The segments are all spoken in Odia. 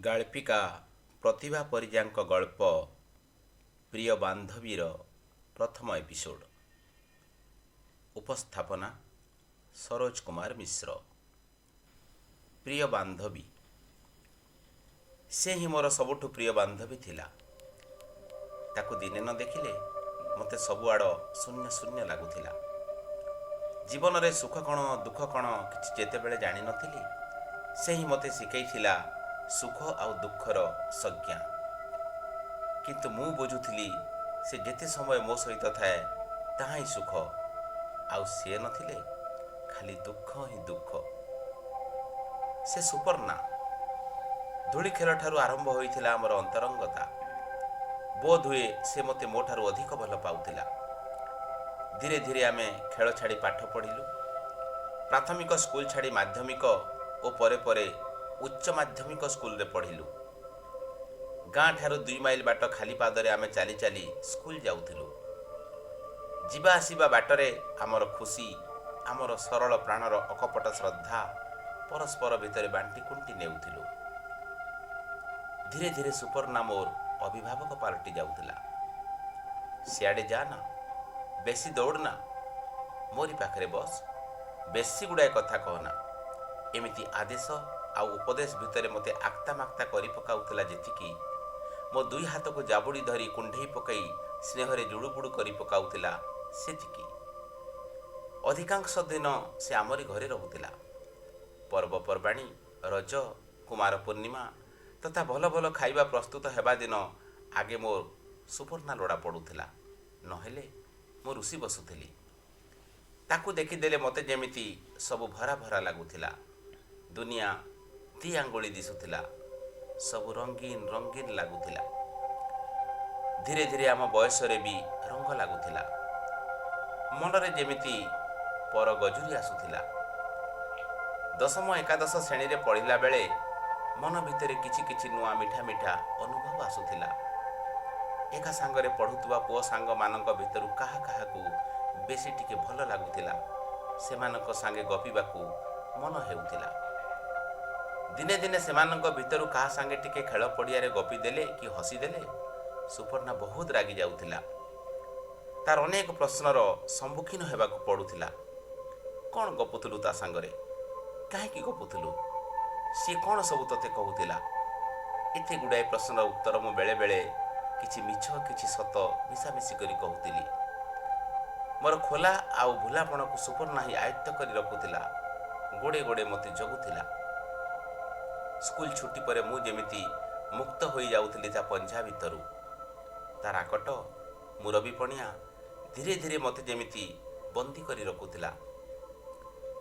ଗାଳ୍ପିକା ପ୍ରତିଭା ପରିଜାଙ୍କ ଗଳ୍ପ ପ୍ରିୟ ବାନ୍ଧବୀର ପ୍ରଥମ ଏପିସୋଡ଼। ଉପସ୍ଥାପନା ସରୋଜ କୁମାର ମିଶ୍ର। ପ୍ରିୟ ବାନ୍ଧବୀ। ସେ ହିଁ ମୋର ସବୁଠୁ ପ୍ରିୟ ବାନ୍ଧବୀ ଥିଲା। ତାକୁ ଦିନେ ନ ଦେଖିଲେ ମୋତେ ସବୁଆଡ଼ ଶୂନ୍ୟ ଶୂନ୍ୟ ଲାଗୁଥିଲା। ଜୀବନରେ ସୁଖ କ'ଣ, ଦୁଃଖ କ'ଣ କିଛି ଯେତେବେଳେ ଜାଣିନଥିଲି, ସେ ହିଁ ମୋତେ ଶିଖେଇଥିଲା ସୁଖ ଆଉ ଦୁଃଖର ସଂଜ୍ଞା। କିନ୍ତୁ ମୁଁ ବୁଝୁଥିଲି ସେ ଯେତେ ସମୟ ମୋ ସହିତ ଥାଏ ତାହା ହିଁ ସୁଖ, ଆଉ ସିଏ ନଥିଲେ ଖାଲି ଦୁଃଖ ହିଁ ଦୁଃଖ। ସେ ସୁପର୍ଣ୍ଣା। ଧୂଳି ଖେଳଠାରୁ ଆରମ୍ଭ ହୋଇଥିଲା ଆମର ଅନ୍ତରଙ୍ଗତା। ବୋଧହୁଏ ସେ ମୋତେ ମୋ ଠାରୁ ଅଧିକ ଭଲ ପାଉଥିଲା। ଧୀରେ ଧୀରେ ଆମେ ଖେଳ ଛାଡ଼ି ପାଠ ପଢ଼ିଲୁ। ପ୍ରାଥମିକ ସ୍କୁଲ ଛାଡ଼ି ମାଧ୍ୟମିକ ଓ ପରେ ପରେ ଉଚ୍ଚ ମାଧ୍ୟମିକ ସ୍କୁଲରେ ପଢ଼ିଲୁ। ଗାଁ ଠାରୁ 2 ମାଇଲ ବାଟ ଖାଲି ପାଦରେ ଆମେ ଚାଲି ଚାଲି ସ୍କୁଲ ଯାଉଥିଲୁ। ଯିବା ଆସିବା ବାଟରେ ଆମର ଖୁସି, ଆମର ସରଳ ପ୍ରାଣର ଅକପଟ ଶ୍ରଦ୍ଧା ପରସ୍ପର ଭିତରେ ବାଣ୍ଟି କୁଣ୍ଟି ନେଉଥିଲୁ। ଧୀରେ ଧୀରେ ସୁପର୍ଣ୍ଣା ମୋର ଅଭିଭାବକ ପାଲଟି ଯାଉଥିଲା। ସିଆଡ଼େ ଯା ନା, ବେଶୀ ଦୌଡ଼ନା, ମୋରି ପାଖରେ ବସ, ବେଶୀ ଗୁଡ଼ାଏ କଥା କହନା, ଏମିତି ଆଦେଶ ଆଉ ଉପଦେଶ ଭିତରେ ମୋତେ ଆକ୍ତା ମାକ୍ତା କରି ପକାଉଥିଲା ଯେତିକି, ମୋ ଦୁଇ ହାତକୁ ଜାବୁଡ଼ି ଧରି କୁଣ୍ଢେଇ ପକାଇ ସ୍ନେହରେ ଜୁଡ଼ୁବୁଡ଼ୁ କରି ପକାଉଥିଲା ସେତିକି। ଅଧିକାଂଶ ଦିନ ସେ ଆମରି ଘରେ ରହୁଥିଲା। ପର୍ବପର୍ବାଣୀ, ରଜ, କୁମାର ପୂର୍ଣ୍ଣିମା ତଥା ଭଲ ଭଲ ଖାଇବା ପ୍ରସ୍ତୁତ ହେବା ଦିନ ଆଗେ ମୋର ସୁପର୍ଣ୍ଣା ଲୋଡ଼ା ପଡ଼ୁଥିଲା, ନହେଲେ ମୁଁ ରୁଷି ବସୁଥିଲି। ତାକୁ ଦେଖିଦେଲେ ମୋତେ ଯେମିତି ସବୁ ଭରା ଭରା ଲାଗୁଥିଲା। ଦୁନିଆ ଦି ଆଙ୍ଗୁଳି ଦିଶୁଥିଲା, ସବୁ ରଙ୍ଗୀନ ରଙ୍ଗୀନ ଲାଗୁଥିଲା। ଧୀରେ ଧୀରେ ଆମ ବୟସରେ ବି ରଙ୍ଗ ଲାଗୁଥିଲା। ମନରେ ଯେମିତି ପର ଗଜୁରି ଆସୁଥିଲା। ଦଶମ ଏକାଦଶ ଶ୍ରେଣୀରେ ପଢ଼ିଲା ବେଳେ ମନ ଭିତରେ କିଛି କିଛି ନୂଆ ମିଠା ମିଠା ଅନୁଭବ ଆସୁଥିଲା। ଏକା ସାଙ୍ଗରେ ପଢ଼ୁଥିବା ପୁଅ ସାଙ୍ଗମାନଙ୍କ ଭିତରୁ କାହା କାହାକୁ ବେଶୀ ଟିକେ ଭଲ ଲାଗୁଥିଲା, ସେମାନଙ୍କ ସାଙ୍ଗେ ଗପିବାକୁ ମନ ହେଉଥିଲା। ଦିନେ ଦିନେ ସେମାନଙ୍କ ଭିତରୁ କାହା ସାଙ୍ଗେ ଟିକେ ଖେଳ ପଡ଼ିଆରେ ଗପି ଦେଲେ କି ହସିଦେଲେ ସୁପର୍ଣ୍ଣା ବହୁତ ରାଗି ଯାଉଥିଲା। ତାର ଅନେକ ପ୍ରଶ୍ନର ସମ୍ମୁଖୀନ ହେବାକୁ ପଡ଼ୁଥିଲା। କ'ଣ ଗପୁଥିଲୁ ତା ସାଙ୍ଗରେ? କାହିଁକି ଗପୁଥିଲୁ? ସିଏ କ'ଣ ସବୁ ତୋତେ କହୁଥିଲା? ଏତେ ଗୁଡ଼ାଏ ପ୍ରଶ୍ନର ଉତ୍ତର ମୁଁ ବେଳେବେଳେ କିଛି ମିଛ, କିଛି ସତ ମିଶାମିଶି କରି କହୁଥିଲି। ମୋର ଖୋଲା ଆଉ ଭୁଲାପଣକୁ ସୁପର୍ଣ୍ଣା ହିଁ ଆୟତ୍ତ କରି ରଖୁଥିଲା, ଗୋଡ଼େ ଗୋଡ଼େ ମୋତେ ଜଗୁଥିଲା। ସ୍କୁଲ ଛୁଟି ପରେ ମୁଁ ଯେମିତି ମୁକ୍ତ ହୋଇଯାଉଥିଲି ତା ପଞ୍ଝା ଭିତରୁ। ତାର ଆକଟ, ମୁରବୀ ପଣିଆ ଧୀରେ ଧୀରେ ମୋତେ ଯେମିତି ବନ୍ଦୀ କରି ରଖୁଥିଲା।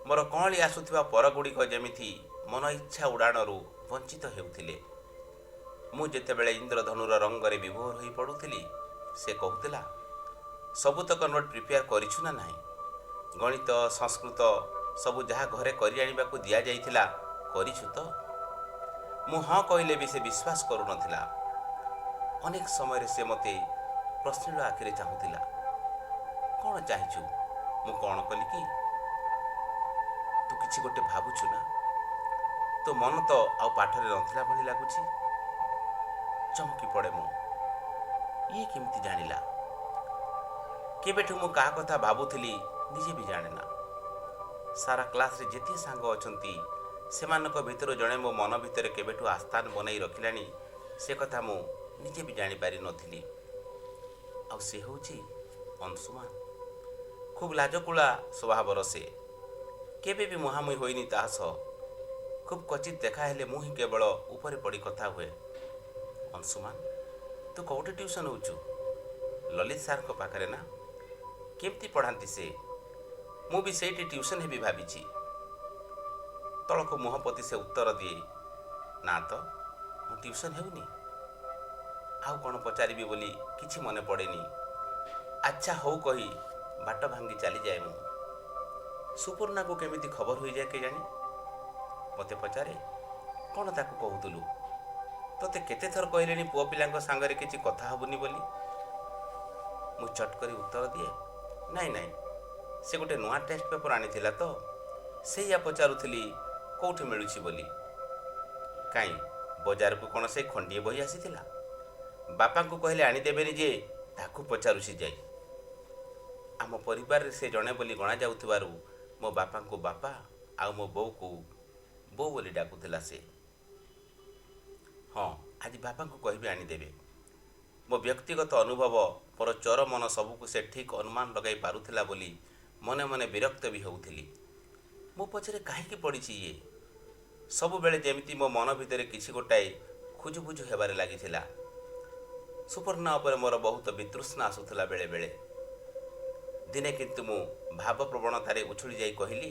ମୋର କଅଁଳି ଆସୁଥିବା ପରଗୁଡ଼ିକ ଯେମିତି ମନ ଇଚ୍ଛା ଉଡ଼ାଣରୁ ବଞ୍ଚିତ ହେଉଥିଲେ। ମୁଁ ଯେତେବେଳେ ଇନ୍ଦ୍ରଧନୁର ରଙ୍ଗରେ ବିଭୋର ହୋଇ ପଡ଼ୁଥିଲି, ସେ କହୁଥିଲା, ସବୁତକ ନୋଟ୍ ପ୍ରିପେୟାର କରିଛୁ ନା ନାହିଁ? ଗଣିତ, ସଂସ୍କୃତ ସବୁ ଯାହା ଘରେ କରି ଆଣିବାକୁ ଦିଆଯାଇଥିଲା କରିଛୁ ତ? ମୁଁ ହଁ କହିଲେ ବି ସେ ବିଶ୍ୱାସ କରୁନଥିଲା। ଅନେକ ସମୟରେ ସେ ମୋତେ ପ୍ରଶ୍ନିଳ ଆଖିରେ ଚାହୁଁଥିଲା। କ'ଣ ଚାହିଁଛୁ? ମୁଁ କ'ଣ କଲି କି? ତୁ କିଛି ଗୋଟେ ଭାବୁଛୁ ନା? ତୋ ମନ ତ ଆଉ ପାଠରେ ନଥିଲା ଭଳି ଲାଗୁଛି। ଚମକି ପଡ଼େ ମୁଁ। ଇଏ କେମିତି ଜାଣିଲା? କେବେଠୁ ମୁଁ କାହା କଥା ଭାବୁଥିଲି ନିଜେ ବି ଜାଣେ ନା। ସାରା କ୍ଲାସ୍ରେ ଯେତେ ସାଙ୍ଗ ଅଛନ୍ତି, ସେମାନଙ୍କ ଭିତରୁ ଜଣେ ମୋ ମନ ଭିତରେ କେବେଠୁ ଆସ୍ଥାନ ବନେଇ ରଖିଲାଣି, ସେ କଥା ମୁଁ ନିଜେ ବି ଜାଣିପାରିନଥିଲି। ଆଉ ସେ ହେଉଛି ଅଂଶୁମାନ। ଖୁବ୍ ଲାଜକୁଳା ସ୍ୱଭାବର ସେ। କେବେ ବି ମୁହାଁମୁହିଁ ହୋଇନି ତା ସହ। ଖୁବ୍ କ୍ୱଚିତ୍ ଦେଖା ହେଲେ ମୁଁ ହିଁ କେବଳ ଉପରେ ପଡ଼ି କଥା ହୁଏ। ଅଂଶୁମାନ, ତୁ କେଉଁଠି ଟ୍ୟୁସନ୍ ହେଉଛୁ? ଲଲିତ ସାର୍ଙ୍କ ପାଖରେ ନା? କେମିତି ପଢ଼ାନ୍ତି ସେ? ମୁଁ ବି ସେଇଠି ଟ୍ୟୁସନ୍ ହେବି ଭାବିଛି। ତଳକୁ ମୁହଁ ପୋତି ସେ ଉତ୍ତର ଦିଏ, ନା ତ, ମୁଁ ଟ୍ୟୁସନ୍ ହେଉନି। ଆଉ କ'ଣ ପଚାରିବି ବୋଲି କିଛି ମନେ ପଡ଼େନି। ଆଚ୍ଛା ହଉ କହି ବାଟ ଭାଙ୍ଗି ଚାଲିଯାଏ ମୁଁ। ସୁପର୍ଣ୍ଣାକୁ କେମିତି ଖବର ହୋଇଯାଏ କେଜାଣି, ମୋତେ ପଚାରେ, କ'ଣ ତାକୁ କହୁଥିଲୁ? ତୋତେ କେତେଥର କହିଲେଣି ପୁଅ ପିଲାଙ୍କ ସାଙ୍ଗରେ କିଛି କଥା ହେବୁନି ବୋଲି। ମୁଁ ଚଟ୍ କରି ଉତ୍ତର ଦିଏ, ନାଇଁ ନାଇଁ, ସେ ଗୋଟେ ନୂଆ ଟେଷ୍ଟ ପେପର ଆଣିଥିଲା ତ, ସେଇଆ ପଚାରୁଥିଲି କେଉଁଠି ମିଳୁଛି ବୋଲି। କାଇଁ, ବଜାରକୁ କ'ଣ ସେ ଖଣ୍ଡିଏ ବହି ଆସିଥିଲା? ବାପାଙ୍କୁ କହିଲେ ଆଣିଦେବେନି ଯେ, ତାକୁ ପଚାରୁଛି ଯାଇ। ଆମ ପରିବାରରେ ସେ ଜଣେ ବୋଲି ଗଣାଯାଉଥିବାରୁ ମୋ ବାପାଙ୍କୁ ବାପା ଆଉ ମୋ ବୋଉକୁ ବୋଉ ବୋଲି ଡାକୁଥିଲା ସେ। ହଁ, ଆଜି ବାପାଙ୍କୁ କହିବି ଆଣିଦେବେ। ମୋ ବ୍ୟକ୍ତିଗତ ଅନୁଭବ, ମୋର ଚୋର ମନ ସବୁକୁ ସେ ଠିକ୍ ଅନୁମାନ ଲଗାଇ ପାରୁଥିଲା ବୋଲି ମନେ ମନେ ବିରକ୍ତ ବି ହେଉଥିଲି। ମୋ ପଛରେ କାହିଁକି ପଡ଼ିଛି ଇଏ? ସବୁବେଳେ ଯେମିତି ମୋ ମନ ଭିତରେ କିଛି ଗୋଟାଏ ଖୁଜୁବୁଜୁ ହେବାରେ ଲାଗିଥିଲା। ସୁପର୍ଣ୍ଣା ଉପରେ ମୋର ବହୁତ ବିତୃଷ୍ଣା ଆସୁଥିଲା ବେଳେବେଳେ। ଦିନେ କିନ୍ତୁ ମୁଁ ଭାବପ୍ରବଣତାରେ ଉଛୁଳି ଯାଇ କହିଲି,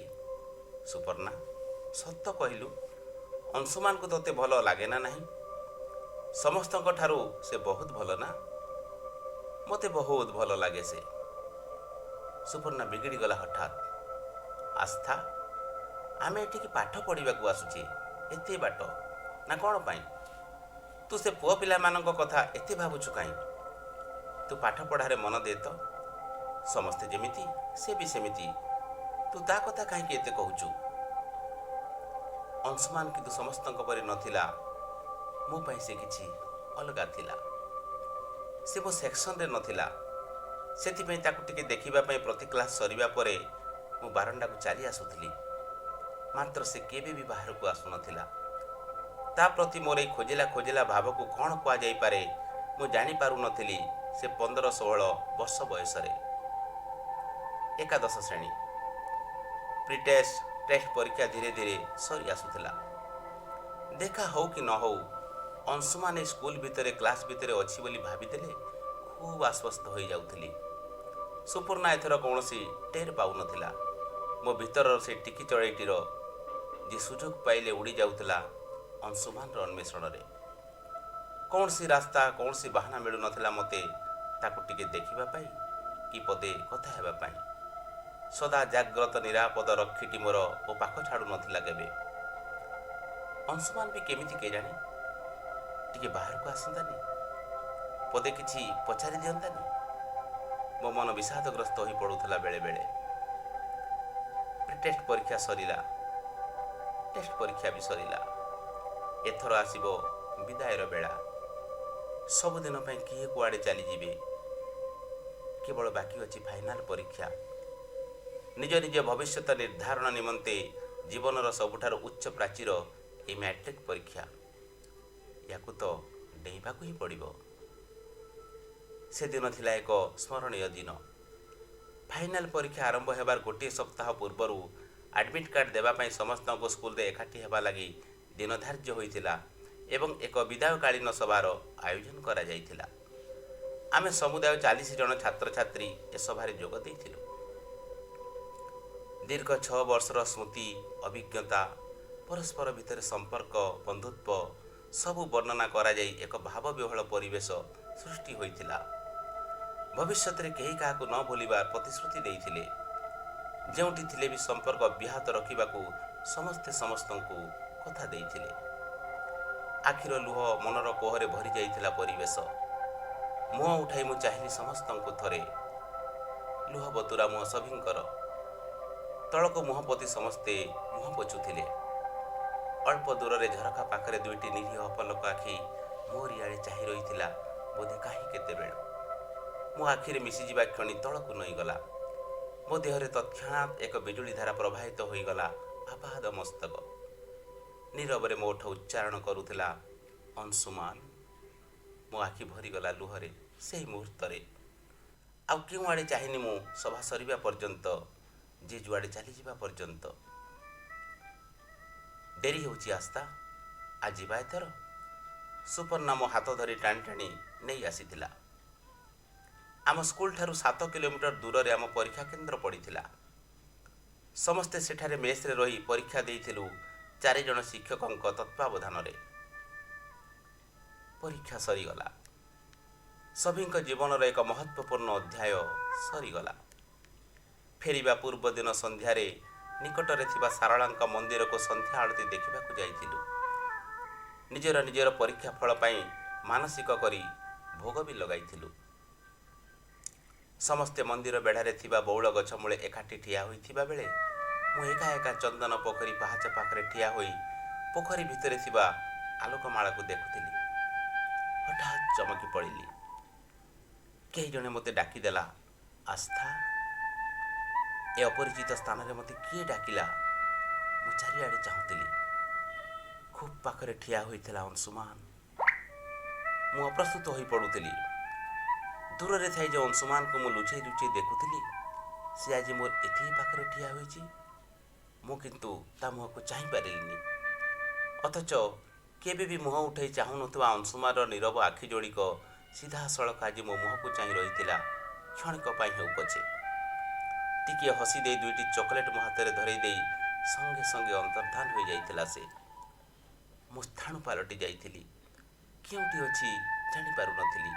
ସୁପର୍ଣ୍ଣା, ସତ କହିଲୁ, ଅଂଶୁମାନଙ୍କୁ ତୋତେ ଭଲ ଲାଗେ ନା ନାହିଁ? ସମସ୍ତଙ୍କ ଠାରୁ ସେ ବହୁତ ଭଲ ନା? ମୋତେ ବହୁତ ଭଲ ଲାଗେ ସେ। ସୁପର୍ଣ୍ଣା ବିଗିଡ଼ିଗଲା ହଠାତ୍। ଆସ୍ଥା, ଆମେ ଏଠିକି ପାଠ ପଢ଼ିବାକୁ ଆସୁଛେ ଏତେ ବାଟ, ନା କ'ଣ ପାଇଁ? ତୁ ସେ ପୁଅ ପିଲାମାନଙ୍କ କଥା ଏତେ ଭାବୁଛୁ କାହିଁ? ତୁ ପାଠ ପଢ଼ାରେ ମନ ଦେ ତ। ସମସ୍ତେ ଯେମିତି, ସେ ବି ସେମିତି। ତୁ ତା କଥା କାହିଁକି ଏତେ କହୁଛୁ? ଅଂଶୁମାନ କିନ୍ତୁ ସମସ୍ତଙ୍କ ପରି ନଥିଲା। ମୋ ପାଇଁ ସେ କିଛି ଅଲଗା ଥିଲା। ସେ ମୋ ସେକ୍ସନରେ ନଥିଲା। ସେଥିପାଇଁ ତାକୁ ଟିକେ ଦେଖିବା ପାଇଁ ପ୍ରତି କ୍ଲାସ୍ ସରିବା ପରେ ମୁଁ ବାରଣ୍ଡାକୁ ଚାଲି ଆସୁଥିଲି। ମାତ୍ର ସେ କେବେ ବି ବାହାରକୁ ଆସୁନଥିଲା। ତା ପ୍ରତି ମୋର ଏଇ ଖୋଜିଲା ଖୋଜିଲା ଭାବକୁ କ'ଣ କୁହାଯାଇପାରେ ମୁଁ ଜାଣିପାରୁନଥିଲି ସେ 15-16 ବର୍ଷ ବୟସରେ। ଏକାଦଶ ଶ୍ରେଣୀ ପ୍ରିଟେଷ୍ଟ, ଟେଷ୍ଟ ପରୀକ୍ଷା ଧୀରେ ଧୀରେ ସରି ଆସୁଥିଲା। ଦେଖା ହଉ କି ନ ହଉ, ଅଂଶୁମାନ ଏ ସ୍କୁଲ ଭିତରେ, କ୍ଲାସ୍ ଭିତରେ ଅଛି ବୋଲି ଭାବିଦେଲେ ଖୁବ୍ ଆଶ୍ୱସ୍ତ ହୋଇଯାଉଥିଲି। ସୁପର୍ଣ୍ଣା ଏଥର କୌଣସି ଟେର୍ ପାଉନଥିଲା ମୋ ଭିତରର ସେ ଟିକି ଚଢ଼େଇଟିର, ଯିଏ ସୁଯୋଗ ପାଇଲେ ଉଡ଼ି ଯାଉଥିଲା ଅଂଶୁମାନର ଅନ୍ୱେଷଣରେ। କୌଣସି ରାସ୍ତା, କୌଣସି ବାହାନା ମିଳୁନଥିଲା ମୋତେ ତାକୁ ଟିକେ ଦେଖିବା ପାଇଁ କି ପଦେ କଥା ହେବା ପାଇଁ। ସଦା ଜାଗ୍ରତ ନିରାପଦ ରକ୍ଷୀଟି ମୋର ମୋ ପାଖ ଛାଡ଼ୁନଥିଲା କେବେ। ଅଂଶୁମାନ ବି କେମିତି କେଜାଣି ଟିକେ ବାହାରକୁ ଆସନ୍ତାନି, ପଦେ କିଛି ପଚାରି ଦିଅନ୍ତାନି। ମୋ ମନ ବିଷାଦଗ୍ରସ୍ତ ହୋଇ ପଡ଼ୁଥିଲା ବେଳେବେଳେ। ପ୍ରିଟେଷ୍ଟ ପରୀକ୍ଷା ସରିଲା, ଟେଷ୍ଟ ପରୀକ୍ଷା ବି ସରିଲା। ଏଥର ଆସିବ ବିଦାୟର ବେଳା। ସବୁଦିନ ପାଇଁ କିଏ କୁଆଡ଼େ ଚାଲିଯିବେ। କେବଳ ବାକି ଅଛି ଫାଇନାଲ ପରୀକ୍ଷା। ନିଜ ନିଜ ଭବିଷ୍ୟତ ନିର୍ଦ୍ଧାରଣ ନିମନ୍ତେ ଜୀବନର ସବୁଠାରୁ ଉଚ୍ଚ ପ୍ରାଚୀର ଏଇ ମ୍ୟାଟ୍ରିକ ପରୀକ୍ଷା। ୟାକୁ ତ ଡେଇଁବାକୁ ହିଁ ପଡ଼ିବ। ସେଦିନ ଥିଲା ଏକ ସ୍ମରଣୀୟ ଦିନ। ଫାଇନାଲ ପରୀକ୍ଷା ଆରମ୍ଭ ହେବାର ଗୋଟିଏ ସପ୍ତାହ ପୂର୍ବରୁ ଆଡ଼ମିଟ୍ କାର୍ଡ଼ ଦେବା ପାଇଁ ସମସ୍ତଙ୍କୁ ସ୍କୁଲରେ ଏକାଠି ହେବା ଲାଗି ଦିନ ଧାର୍ଯ୍ୟ ହୋଇଥିଲା ଏବଂ ଏକ ବିଦାୟକାଳୀନ ସଭାର ଆୟୋଜନ କରାଯାଇଥିଲା। ଆମେ ସମୁଦାୟ 40 ଜଣ ଛାତ୍ରଛାତ୍ରୀ ଏ ସଭାରେ ଯୋଗ ଦେଇଥିଲୁ। ଦୀର୍ଘ 6 ବର୍ଷର ସ୍ମୃତି, ଅଭିଜ୍ଞତା, ପରସ୍ପର ଭିତରେ ସମ୍ପର୍କ, ବନ୍ଧୁତ୍ୱ ସବୁ ବର୍ଣ୍ଣନା କରାଯାଇ ଏକ ଭାବବିହ୍ୱଳ ପରିବେଶ ସୃଷ୍ଟି ହୋଇଥିଲା। ଭବିଷ୍ୟତରେ କେହି କାହାକୁ ନ ଭୁଲିବାର ପ୍ରତିଶ୍ରୁତି ଦେଇଥିଲେ। ଯେଉଁଠି ଥିଲେ ବି ସମ୍ପର୍କ ଅବ୍ୟାହତ ରଖିବାକୁ ସମସ୍ତେ ସମସ୍ତଙ୍କୁ କଥା ଦେଇଥିଲେ। ଆଖିର ଲୁହ, ମନର କୋହରେ ଭରି ଯାଇଥିଲା ପରିବେଶ। ମୁହଁ ଉଠାଇ ମୁଁ ଚାହିଁଲି ସମସ୍ତଙ୍କୁ ଥରେ। ଲୁହ ବତୁରା ମୁହଁ ସଭିଙ୍କର। ତଳକୁ ମୁହଁ ପୋତି ସମସ୍ତେ ମୁହଁ ପୋଛୁଥିଲେ। ଅଳ୍ପ ଦୂରରେ ଝରକା ପାଖରେ ଦୁଇଟି ନିରୀହ ଅପଲକ ଆଖି ମୋରି ଆଡ଼େ ଚାହିଁ ରହିଥିଲା ବୋଧେ କାହିଁ କେତେବେଳୁ। ମୋ ଆଖିରେ ମିଶିଯିବା କ୍ଷଣି ତଳକୁ ନଇଁଗଲା। ମୋ ଦେହରେ ତତ୍କ୍ଷଣାତ୍ ଏକ ବିଜୁଳି ଧାରା ପ୍ରବାହିତ ହୋଇଗଲା ଆପାଦ ମସ୍ତକ। ନୀରବରେ ମୋ ଓଠ ଉଚ୍ଚାରଣ କରୁଥିଲା, ଅଂଶୁମାନ। ମୋ ଆଖି ଭରିଗଲା ଲୁହରେ ସେହି ମୁହୂର୍ତ୍ତରେ। ଆଉ କେଉଁଆଡ଼େ ଚାହିଁନି ମୁଁ ସଭା ସରିବା ପର୍ଯ୍ୟନ୍ତ, ଯେ ଯୁଆଡ଼େ ଚାଲିଯିବା ପର୍ଯ୍ୟନ୍ତ। ଡେରି ହେଉଛି ଆସ୍ଥା, ଆଜି ଯିବା ଏଥର। ସୁପର୍ଣ୍ଣା ମୋ ହାତ ଧରି ଟାଣି ଟାଣି ନେଇ ଆସିଥିଲା। ଆମ ସ୍କୁଲଠାରୁ 7 କିଲୋମିଟର ଦୂରରେ ଆମ ପରୀକ୍ଷା କେନ୍ଦ୍ର ପଡ଼ିଥିଲା। ସମସ୍ତେ ସେଠାରେ ମେସ୍ରେ ରହି ପରୀକ୍ଷା ଦେଇଥିଲୁ ଚାରିଜଣ ଶିକ୍ଷକଙ୍କ ତତ୍ତ୍ୱାବଧାନରେ। ପରୀକ୍ଷା ସରିଗଲା। ସଭିଙ୍କ ଜୀବନର ଏକ ମହତ୍ତ୍ୱପୂର୍ଣ୍ଣ ଅଧ୍ୟାୟ ସରିଗଲା। ଫେରିବା ପୂର୍ବ ଦିନ ସନ୍ଧ୍ୟାରେ ନିକଟରେ ଥିବା ଶାରଳାଙ୍କ ମନ୍ଦିରକୁ ସନ୍ଧ୍ୟା ଆଳତୀ ଦେଖିବାକୁ ଯାଇଥିଲୁ। ନିଜର ନିଜର ପରୀକ୍ଷା ଫଳ ପାଇଁ ମାନସିକ କରି ଭୋଗ ବି ଲଗାଇଥିଲୁ। ସମସ୍ତେ ମନ୍ଦିର ବେଢ଼ାରେ ଥିବା ବଉଳ ଗଛ ମୂଳେ ଏକାଠି ଠିଆ ହୋଇଥିବା ବେଳେ ମୁଁ ଏକା ଏକା ଚନ୍ଦନ ପୋଖରୀ ପାହାଚ ପାଖରେ ଠିଆ ହୋଇ ପୋଖରୀ ଭିତରେ ଥିବା ଆଲୋକମାଳାକୁ ଦେଖୁଥିଲି। ହଠାତ୍ ଚମକି ପଡ଼ିଲି। କେହି ଜଣେ ମୋତେ ଡାକିଦେଲା, ଆସ୍ଥା! ଏ ଅପରିଚିତ ସ୍ଥାନରେ ମୋତେ କିଏ ଡାକିଲା? ମୁଁ ଚାରିଆଡ଼େ ଚାହୁଁଥିଲି। ଖୁବ୍ ପାଖରେ ଠିଆ ହୋଇଥିଲା ଅଂଶୁମାନ। ମୁଁ ଅପ୍ରସ୍ତୁତ ହୋଇପଡ଼ୁଥିଲି। ଦୂରରେ ଥାଇ ଯେ ଅଂଶୁମାନକୁ ମୁଁ ଲୁଚେଇ ଲୁଚେଇ ଦେଖୁଥିଲି, ସେ ଆଜି ମୋର ଏତିକି ପାଖରେ ଠିଆ ହୋଇଛି। ମୁଁ କିନ୍ତୁ ତା ମୁହଁକୁ ଚାହିଁପାରିଲିନି। ଅଥଚ କେବେ ବି ମୁହଁ ଉଠାଇ ଚାହୁଁନଥିବା ଅଂଶୁମାନର ନୀରବ ଆଖି ଯୋଡ଼ିକ ସିଧାସଳଖ ଆଜି ମୋ ମୁହଁକୁ ଚାହିଁ ରହିଥିଲା, କ୍ଷଣିକ ପାଇଁ ହେଉ ପଛେ। ଟିକିଏ ହସିଦେଇ ଦୁଇଟି ଚକୋଲେଟ୍ ମୋ ହାତରେ ଧରେଇ ଦେଇ ସଙ୍ଗେ ସଙ୍ଗେ ଅନ୍ତର୍ଦ୍ଧାନ ହୋଇଯାଇଥିଲା ସେ। ମୁଁ ସ୍ଥାଣୁ ପାଲଟି ଯାଇଥିଲି। କେଉଁଠି ଅଛି ଜାଣିପାରୁନଥିଲି।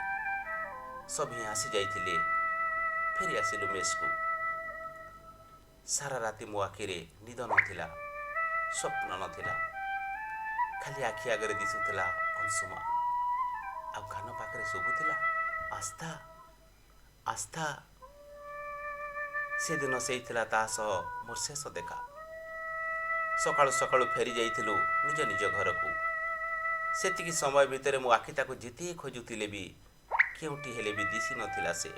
ସଭିଏଁ ଆସିଯାଇଥିଲେ। ଫେରି ଆସିଲୁ ମେସ୍କୁ। ସାରା ରାତି ମୋ ଆଖିରେ ନିଦ ନଥିଲା, ସ୍ୱପ୍ନ ନଥିଲା। ଖାଲି ଆଖି ଆଗରେ ଦିଶୁଥିଲା ଅଂଶୁମାନ, ଆଉ କାନ ପାଖରେ ଶୁଭୁଥିଲା, ଆସ୍ଥା, ଆସ୍ଥା। ସେଦିନ ସେଇ ଥିଲା ତା ସହ ମୋର ଶେଷ ଦେଖା। ସକାଳୁ ସକାଳୁ ଫେରି ଯାଇଥିଲୁ ନିଜ ନିଜ ଘରକୁ। ସେତିକି ସମୟ ଭିତରେ ମୋ ଆଖି ତାକୁ ଯେତେ ଖୋଜୁଥିଲେ ବି କେଉଁଠି ହେଲେ ବି ଦିଶି ନଥିଲା ସେ।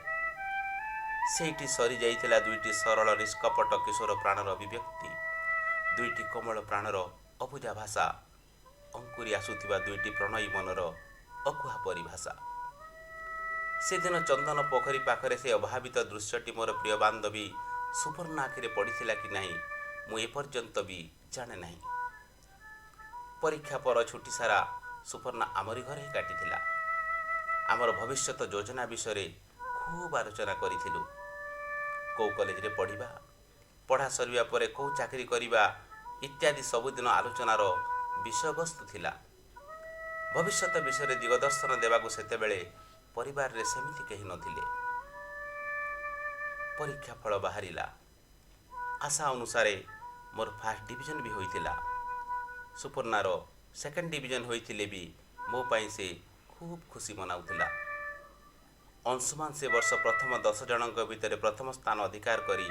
ସେଇଠି ସରିଯାଇଥିଲା ଦୁଇଟି ସରଳ ନିଷ୍କପଟ କିଶୋର ପ୍ରାଣର ଅଭିବ୍ୟକ୍ତି, ଦୁଇଟି କୋମଳ ପ୍ରାଣର ଅବୁଝା ଭାଷା, ଅଙ୍କୁରି ଆସୁଥିବା ଦୁଇଟି ପ୍ରଣୟୀ ମନର ଅକୁହା ପରିଭାଷା। ସେଦିନ ଚନ୍ଦନ ପୋଖରୀ ପାଖରେ ସେ ଅଭାବିତ ଦୃଶ୍ୟଟି ମୋର ପ୍ରିୟ ବାନ୍ଧବୀ ସୁପର୍ଣ୍ଣା ଆଖିରେ ପଡ଼ିଥିଲା କି ନାହିଁ, ମୁଁ ଏପର୍ଯ୍ୟନ୍ତ ବି ଜାଣେ ନାହିଁ। ପରୀକ୍ଷା ପର ଛୁଟି ସାରା ସୁପର୍ଣ୍ଣା ଆମରି ଘରେ ହିଁ କାଟିଥିଲା। ଆମର ଭବିଷ୍ୟତ ଯୋଜନା ବିଷୟରେ ଖୁବ୍ ଆଲୋଚନା କରିଥିଲୁ। କେଉଁ କଲେଜରେ ପଢ଼ିବା, ପଢ଼ା ସରିବା ପରେ କେଉଁ ଚାକିରି କରିବା ଇତ୍ୟାଦି ସବୁଦିନ ଆଲୋଚନାର ବିଷୟବସ୍ତୁ ଥିଲା। ଭବିଷ୍ୟତ ବିଷୟରେ ଦିଗଦର୍ଶନ ଦେବାକୁ ସେତେବେଳେ ପରିବାରରେ ସେମିତି କେହି ନଥିଲେ। ପରୀକ୍ଷା ଫଳ ବାହାରିଲା। ଆଶା ଅନୁସାରେ ମୋର ଫାଷ୍ଟ ଡିଭିଜନ୍ ବି ହୋଇଥିଲା। ସୁପର୍ଣ୍ଣାର ସେକେଣ୍ଡ ଡିଭିଜନ୍ ହୋଇଥିଲେ ବି ମୋ ପାଇଁ ସେ ଖୁବ୍ ଖୁସି ମନାଉଥିଲା। ଅଂଶୁମାନ ସେ ବର୍ଷ ପ୍ରଥମ 10 ଜଣଙ୍କ ଭିତରେ ପ୍ରଥମ ସ୍ଥାନ ଅଧିକାର କରି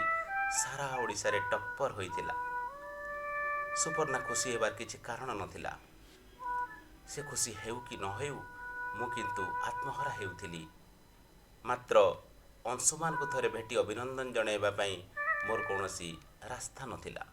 ସାରା ଓଡ଼ିଶାରେ ଟପ୍ପର ହୋଇଥିଲା। ସୁପର୍ଣ୍ଣା ଖୁସି ହେବାର କିଛି କାରଣ ନଥିଲା। ସେ ଖୁସି ହେଉ କି ନ ହେଉ, ମୁଁ କିନ୍ତୁ ଆତ୍ମହରା ହେଉଥିଲି। ମାତ୍ର ଅଂଶୁମାନକୁ ଥରେ ଭେଟି ଅଭିନନ୍ଦନ ଜଣାଇବା ପାଇଁ ମୋର କୌଣସି ରାସ୍ତା ନଥିଲା।